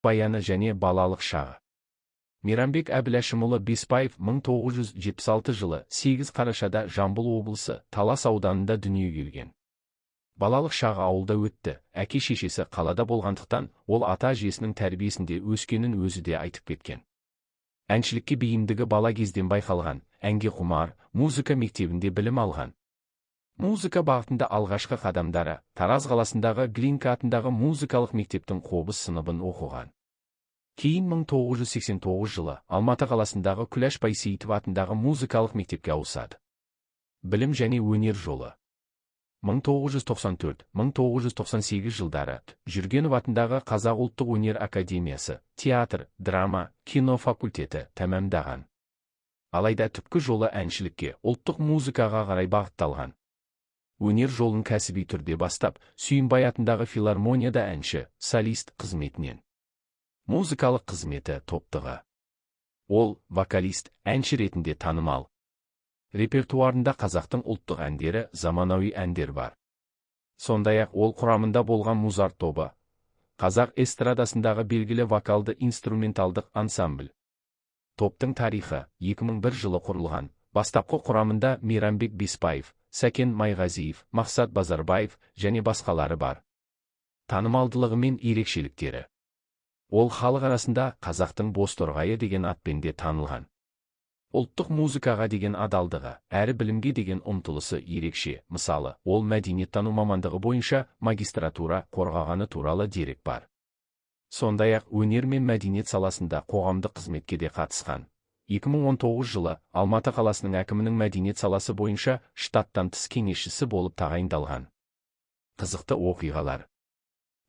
Баяны және балалық шағы. Мейрамбек Әбіләшімұлы Бесбаев 1976 жылы 8 қарашада Жамбыл облысы Талас ауданында дүниеге келген. Балалық шағы ауылда өтті, әке-шешесі қалада болғандықтан, ол ата-әжесінің тәрбиесінде өскенін өзі де айтып кеткен. Әншілікке бейімдігі бала кезден байқалған, әнге құмар, музыка мектебінде білім алған. Музыка бағытында алғашқы қадамдары Тараз қаласындағы Глинка атындағы музыкалық мектептің қобыз сыныбын оқыған. Кейін 1989 жылы Алматы қаласындағы Күләш Байсейітова атындағы музыкалық мектепке ауысады. Білім және өнер жолы. 1994-1998 жылдары Жүргенов атындағы Қазақ ұлттық өнер академиясы, театр, драма, кино факультеті тәмамдаған. Алайда түпкі жолы әншілікке, ұлттық музыкаға қарай бағытталған. Өнер жолын кәсіби түрде бастап, Сүйінбай атындағы филармонияда әнші, солист қызметінен. Музыкалық қызметі топтығы. Ол вокалист, әнші ретінде танымал. Репертуарында қазақтың ұлттық әндері, заманауи әндер бар. Сондай-ақ ол құрамында болған Музарт тобы, қазақ эстрадасындағы белгілі вокалды инструменталдық ансамбль. Топтың тарихы 2001 жылы құрылған. Бастапқы құрамында Мейрамбек Бесбаев, Сәкен Майғазиев, Мақсат Базарбаев және басқалары бар. Танымалдылығы мен ерекшеліктері. Ол халық арасында қазақтың бозторғайы деген атпен де танылған. Ұлттық музыкаға деген адалдығы, әрі білімге деген ұмтылысы ерекше. Мысалы, ол мәдениеттану мамандығы бойынша магистратура қорғағаны туралы дерек бар. Сондай-ақ өнер мен мәдениет саласында қоғамдық қызметке де қатысқан. 2019 жылы Алматы қаласының әкімінің мәдениет саласы бойынша штаттан тыс кеңесшісі болып тағайындалған. Қызықты оқиғалар.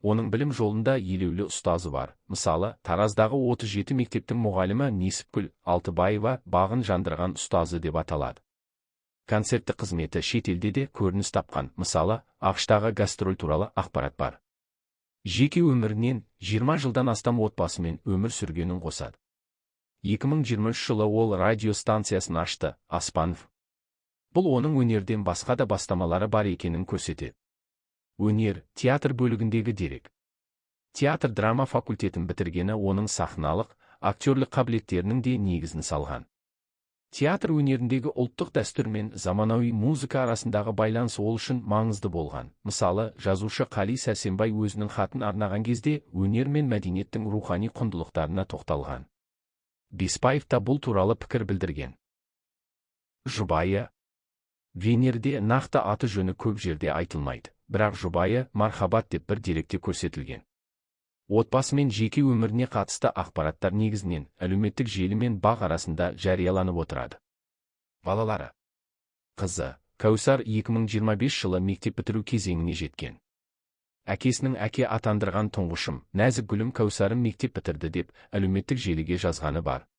Оның білім жолында елеулі ұстазы бар. Мысалы, Тараздағы 37 мектептің мұғалімі Несіпкүл Алтыбаева бағын жандырған ұстазы деп аталады. Концерттік қызметі шетелде де көрініс тапқан. Мысалы, АҚШ-тағы гастроль туралы ақпарат бар. Жеке өмірінен 20 жылдан астам отбасымен өмір сүргенін қосады. 2023 жылы ол радио станциясын ашты, Аспанов. Бұл оның өнерден басқа да бастамалары бар екенін көрсетеді. Өнер, театр бөлігіндегі дерек. Театр драма факультетін бітіргені оның сахналық, актерлік қабілеттерінің де негізін салған. Театр өнеріндегі ұлттық дәстүр мен заманауи музыка арасындағы байланыс ол үшін маңызды болған. Мысалы, жазушы Қали Сәрсенбай өзінің хатын арнаған кезде өнер мен мәдениеттің рухани құндылықтарына тоқталған. Бесбаев та бұл туралы пікір білдірген. Жұбайы Венерде нақты аты жөні көп жерде айтылмайды, бірақ жұбайы Мархабат деп бір деректе көрсетілген. Отбасы мен жеке өміріне қатысты ақпараттар негізінен әлеуметтік желі мен бақ арасында жарияланып отырады. Балалары. Қызы Кәусар 2025 жылы мектеп бітіру кезеңіне жеткен. Әкесінің әке атандырған тұңғышым, нәзік гүлім Кәусарым мектеп бітірді деп әлеуметтік желіге жазғаны бар.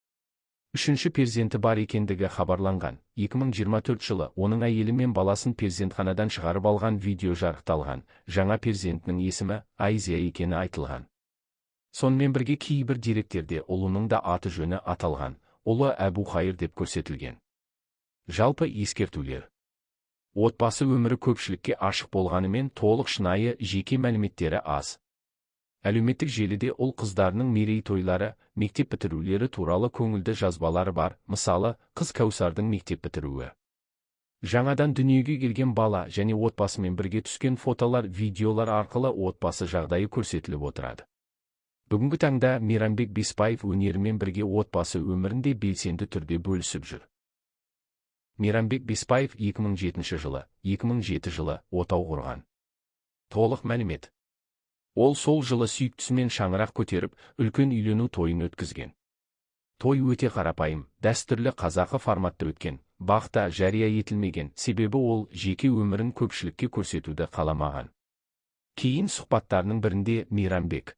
Үшінші перзенті бар екендігі хабарланған. 2024 жылы оның әйелі мен баласын перзентханадан шығарып алған видео жарықталған. Жаңа перзентінің есімі Айзия екені айтылған. Сонымен бірге кейбір деректерде ұлының да аты жөні аталған. Ұлы Әбу Хайыр деп көрсетілген. Жалпы ескертулер. Отбасы өмірі көпшілікке ашық болғанымен толық шынайы жеке мәліметтері аз. Әлеуметтік желіде ұл қыздарының мерейтойлары, мектеп бітірулері туралы көңілді жазбалары бар, мысалы, қыз Кәусардың мектеп бітіруі. Жаңадан дүниеге келген бала және отбасымен бірге түскен фотолар, видеолар арқылы отбасы жағдайы көрсетіліп отырады. Бүгінгі таңда Мейрамбек Бесбаев өнерімен бірге отбасы өмірінде белсенді түрде бөлісіп жүр. Мейрамбек Бесбаев 2007 жылы, 2007 жылы отау құрған. Толық мәлімет. Ол сол жылы сүйіктісімен шаңырақ көтеріп, үлкен үйлену тойын өткізген. Той өте қарапайым, дәстүрлі қазақы форматта өткен, бақта жария етілмеген, себебі ол жеке өмірін көпшілікке көрсетуді қаламаған. Кейін сұхбаттарының бірінде Мейрамбек: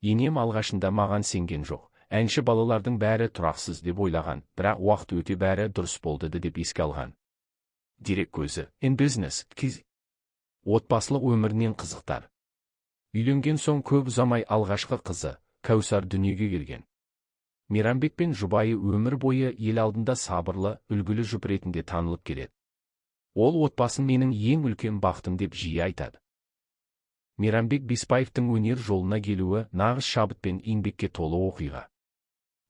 «Енем алғашында маған сенген жоқ, әнші балалардың бәрі тұрақсыз деп ойлаған, бірақ уақыт өте бәрі дұрыс болды» деп еске алған. Дерек көзі, In Business, Kz. Отбасылық өмірінен қызықтар. Үйленген соң көп ұзамай алғашқы қызы, Кәусар дүниеге келген. Мейрамбек пен жұбайы өмір бойы ел алдында сабырлы, үлгілі жұп ретінде танылып келеді. Ол отбасым менің ең үлкен бақытым деп жиі айтады. Мейрамбек Беспаевтың өнер жолына келуі нағыз шабыт пен еңбекке толы оқиға.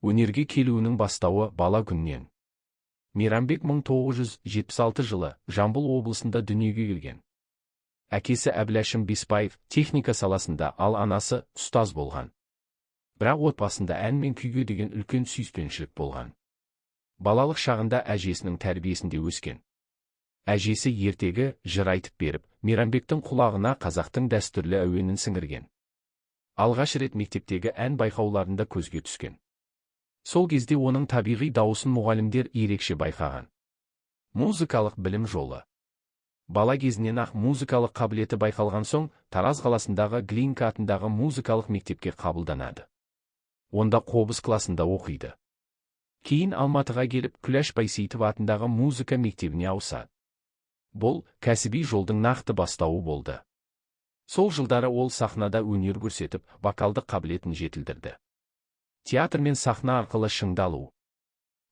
Өнерге келуінің бастауы бала күннен. Мейрамбек 1976 жылы Жамбыл облысында дүниеге келген. Әкесі Әбіләшім Беспаев техника саласында, ал анасы ұстаз болған. Бірақ отбасында ән мен күйге деген үлкен сүйіспеншілік болған. Балалық шағында әжесінің тәрбиесінде өскен. Әжесі ертегі, жыр айтып беріп, Мейрамбектің құлағына қазақтың дәстүрлі әуенін сіңірген. Алғаш рет мектептегі ән байқауларында көзге түскен. Сол кезде оның табиғи дауысын мұғалімдер ерекше байқаған. Музыкалық білім жолы. Бала кезінен-ақ музыкалық қабілеті байқалған соң, Тараз қаласындағы Глинка атындағы музыкалық мектепке қабылданады. Онда қобыз класында оқиды. Кейін Алматыға келіп, Күләш Байсейітова атындағы музыка мектебіне ауысады. Бұл кәсіби жолдың нақты бастауы болды. Сол жылдары ол сахнада өнер көрсетіп, вокалдық қабілетін жетілдірді. Театр мен сахна арқылы шыңдалу.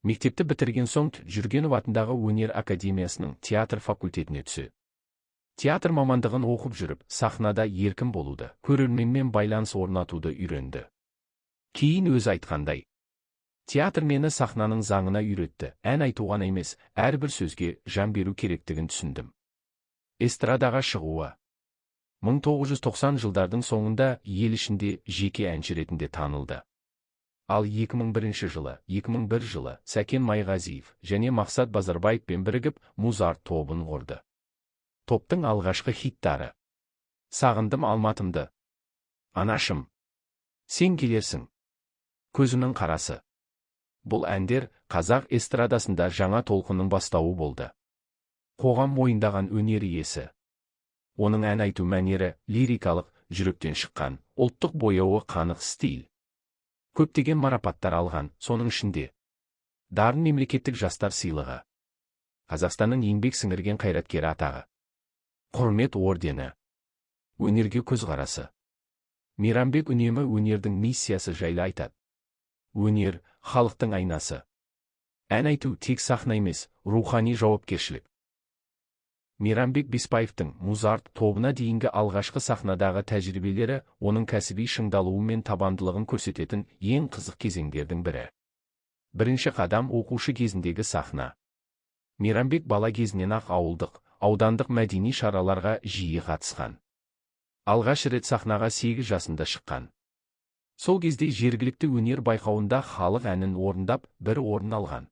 Мектепті бітірген соң Жүргенов атындағы өнер академиясының театр факультетіне түседі. Театр мамандығын оқып жүріп, сахнада еркін болуды, көрерменмен байланыс орнатуды үйренді. Кейін өзі айтқандай, театр мені сахнаның заңына үйретті, ән айту ғана емес, әрбір сөзге жан беру керектігін түсіндім. Эстрадаға шығуы. 1990 жылдардың соңында ел ішінде жеке әнші ретінде танылды. Ал 2001 жылы Сәкен Майғазиев және Мақсат Базарбаевпен бірігіп Музарт тобын құрды. Топтың алғашқы хиттары: Сағындым Алматымды, Анашым, Сен келерсің, Көзімнің қарасы. Бұл әндер қазақ эстрадасында жаңа толқынның бастауы болды. Қоғам мойындаған өнер иесі. Оның ән айту мәнері лирикалық, жүректен шыққан, ұлттық бояуы қанық стиль. Көптеген марапаттар алған, соның ішінде Дарын мемлекеттік жастар сыйлығы, Қазақстанның еңбек сіңірген қайраткері атағы, Құрмет ордені. Өнерге көзқарасы. Мейрамбек үнемі өнердің миссиясы жайлы айтады. Өнер халықтың айнасы. Ән айту тек сахна емес, рухани жауапкершілік. Мейрамбек Беспаевтың Музарт тобына дейінгі алғашқы сахнадағы тәжірибелері оның кәсіби шыңдалуы мен табандылығын көрсететін ең қызық кезеңдердің бірі. Бірінші қадам оқушы кезіндегі сахна. Мейрамбек бала кезінен-ақ ауылдық, аудандық мәдени шараларға жиі қатысқан. Алғаш рет сахнаға 8 жасында шыққан. Сол кезде жергілікті өнер байқауында халық әнін орындап, бір орын алған.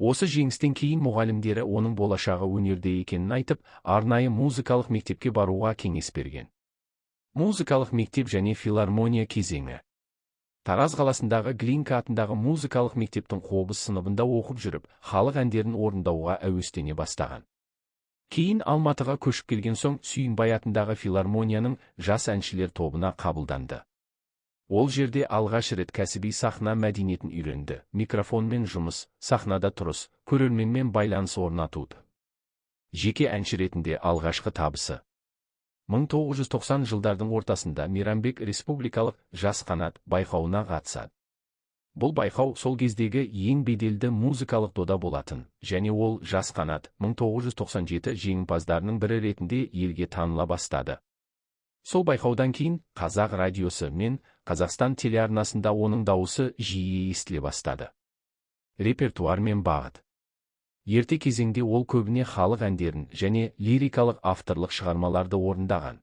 Осы жеңістен кейін мұғалімдері оның болашағы өнерде екенін айтып, арнайы музыкалық мектепке баруға кеңес берген. Музыкалық мектеп және филармония кезеңі. Тараз қаласындағы Глинка атындағы музыкалық мектептің қобыз сыныбында оқып жүріп, халық әндерін орындауға әуестене бастаған. Кейін Алматыға көшіп келген соң Сүйінбай атындағы филармонияның жас әншілер тобына қабылданды. Ол жерде алғаш рет кәсіби сахна мәдениетін үйренді, микрофонмен жұмыс, сахнада тұрыс, көрерменмен байланыс орнатуды. Жеке әнші ретінде алғашқы табысы. 1990 жылдардың ортасында Мейрамбек республикалық Жас қанат байқауына қатысады. Бұл байқау сол кездегі ең беделді музыкалық дода болатын, және ол Жас қанат 1997 жеңімпаздарының бірі ретінде елге таныла бастады. Сол байқаудан кейін Қазақ радиосы мен Қазақстан телеарнасында оның дауысы жиі естіле бастады. Репертуар мен бағыт. Ерте кезеңде ол көбіне халық әндерін және лирикалық авторлық шығармаларды орындаған.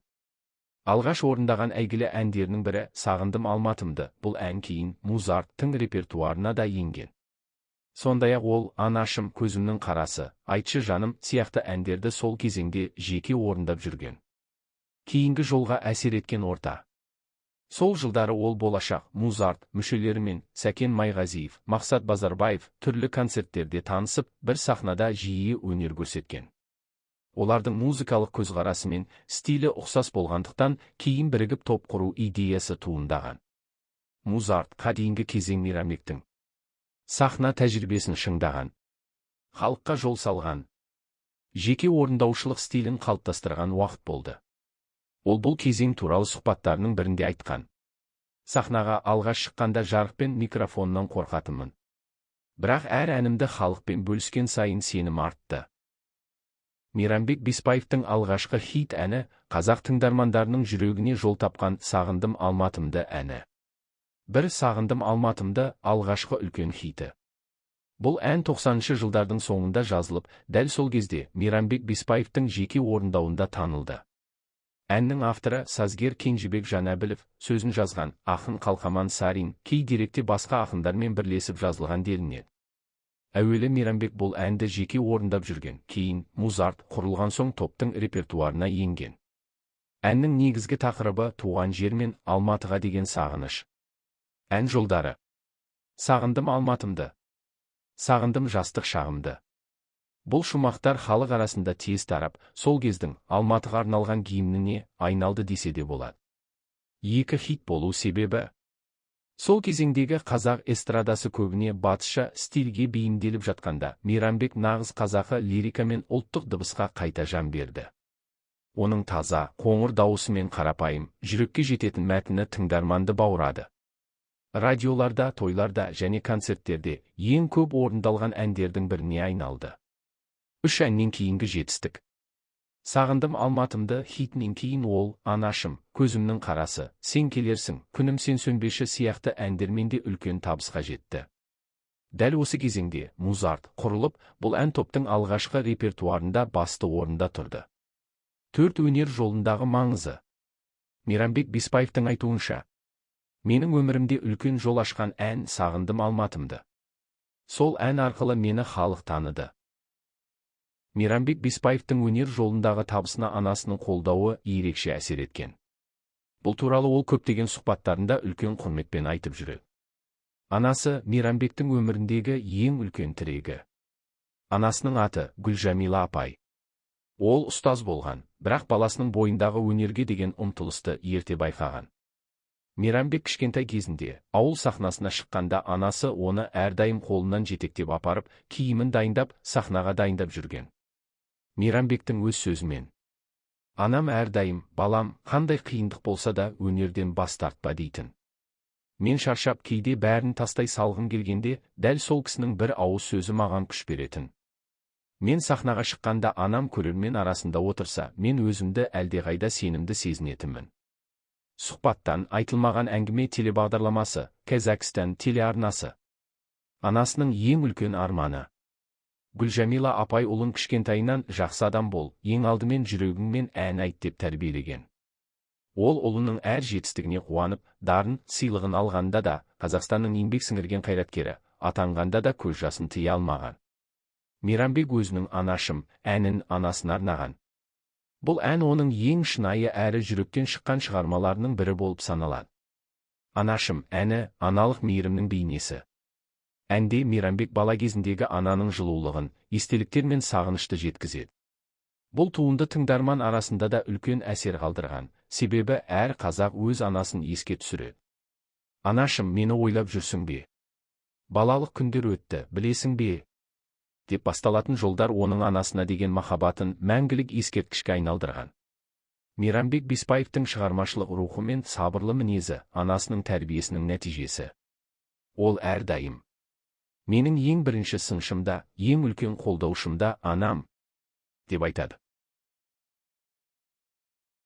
Алғаш орындаған әйгілі әндерінің бірі Сағындым Алматымды, бұл ән кейін Музарттың репертуарына да енген. Сондай-ақ ол Анашым, Көзімнің қарасы, Айтшы жаным сияқты әндерді сол кезеңде жеке орындап жүрген. Кейінгі жолға әсер еткен орта. Сол жылдары ол болашақ Музарт мүшелерімен Сәкен Майғазиев, Мақсат Базарбаев түрлі концерттерде танысып, бір сахнада жиі өнер көрсеткен. Олардың музыкалық көзқарасы мен стилі ұқсас болғандықтан кейін бірігіп топ құру идеясы туындаған. Музартқа дейінгі кезең Мейрамбектің сахна тәжірибесін шыңдаған, халыққа жол салған, жеке орындаушылық стилін қалыптастырған уақыт болды. Ол бұл кезең туралы сұхбаттарының бірінде айтқан. Сахнаға алғаш шыққанда жарық пен микрофоннан қорқатынмын. Бірақ әр әнімді халықпен бөліскен сайын сенім артты. Мейрамбек Беспаевтың алғашқы хит әні қазақ тыңдармандарының жүрегіне жол тапқан «Сағындым Алматымды» әні. Бір «Сағындым Алматымды» алғашқы үлкен хиті. Бұл ән 90-шы жылдардың соңында жазылып, дәл сол кезде Мейрамбек Беспаевтың жеке орындауында танылды. Әннің авторы сазгер Кенжебек Жанәбілов, сөзін жазған ақын Қалқаман Сарин, кей деректе басқа ақындармен бірлесіп жазылған делінеді. Әуелі Мейрамбек бұл әнді жеке орындап жүрген, кейін Музарт құрылған соң топтың репертуарына енген. Әннің негізгі тақырыбы туған жер мен Алматыға деген сағыныш. Ән жолдары: Сағындым Алматымды. Сағындым жастық шағымды. Бұл шумақтар халық арасында тез тарап, сол кездің Алматыға арналған гимніне айналды десе де болады. Екі хит болу себебі: сол кезеңдегі қазақ эстрадасы көбіне батысша стильге бейімделіп жатқанда, Мейрамбек нағыз қазақы лирика мен ұлттық дыбысқа қайта жан берді. Оның таза, қоңыр дауысы мен қарапайым, жүрекке жететін мәтіні тыңдарманды баурады. Радиоларда, тойларда және концерттерде ең көп орындалған әндердің біріне айналды. Үш әннен кейінгі жетістік. «Сағындым Алматымды» хитінен кейін ол «Анашым», «Көзімнің қарасы», «Сен келерсің», «Күнім, сен сөнбеші» сияқты әндермен де үлкен табысқа жетті. Дәл осы кезеңде Музарт құрылып, бұл ән топтың алғашқы репертуарында басты орында тұрды. Төрт өнер жолындағы маңызы. Мейрамбек Беспаевтың айтуынша, «Менің өмірімде үлкен жол ашқан ән «Сағындым Алматымды». Сол ән арқылы мені халық таныды». Мейрамбек Беспаевтың өнер жолындағы табысына анасының қолдауы ерекше әсер еткен. Бұл туралы ол көптеген сұхбаттарында үлкен құрметпен айтып жүреді. Анасы Мейрамбектің өміріндегі ең үлкен тірегі. Анасының аты Гүлжамила апай. Ол ұстаз болған, бірақ баласының бойындағы өнерге деген ұмтылысты ерте байқаған. Мейрамбек кішкентай кезінде ауыл сахнасына шыққанда анасы оны әрдайым қолынан жетектеп апарып, киімін дайындап, сахнаға дайындап жүрген. Мейрамбектің өз сөзімен: «Анам әрдайым, балам, қандай қиындық болса да өнерден бас тартпа дейтін. Мен шаршап, кейде бәрін тастай салғым келгенде, дәл сол кісінің бір ауыз сөзі маған күш беретін. Мен сахнаға шыққанда анам көрермен арасында отырса, мен өзімді әлдеқайда сенімді сезінетінмін». Сұхбаттан «Айтылмаған әңгіме» телебағдарламасы, Казақстан телеарнасы. Анасының ең үлкен арманы. Гүлжамила апай ұлын кішкентайынан жақсы адам бол, ең алдымен жүрегіңмен ән айт деп тәрбиелеген. Ол ұлының әр жетістігіне қуанып, Дарын сыйлығын алғанда да, Қазақстанның еңбек сіңірген қайраткері атанғанда да көз жасын тыя алмаған. Мейрамбек өзінің «Анашым» әнін анасына арнаған. Бұл ән оның ең шынайы әрі жүректен шыққан шығармаларының бірі болып саналады. «Анашым» әні аналық мейірімнің бейнесі. Әнде Мейрамбек бала кезіндегі ананың жылулығын, естеліктер мен сағынышты жеткізеді. Бұл туынды тыңдарман арасында да үлкен әсер қалдырған, себебі әр қазақ өз анасын еске түсіреді. «Анашым, мені ойлап жүрсің бе? Балалық күндер өтті, білесің бе?» деп басталатын жолдар оның анасына деген махаббатын мәңгілік ескерткішке айналдырған. Мейрамбек Беспаевтың шығармашылық рухы мен сабырлы мінезі анасының тәрбиесінің нәтижесі. Ол әрдайым: «Менің ең бірінші сыншым да, ең үлкен қолдаушым да анам», деп айтады.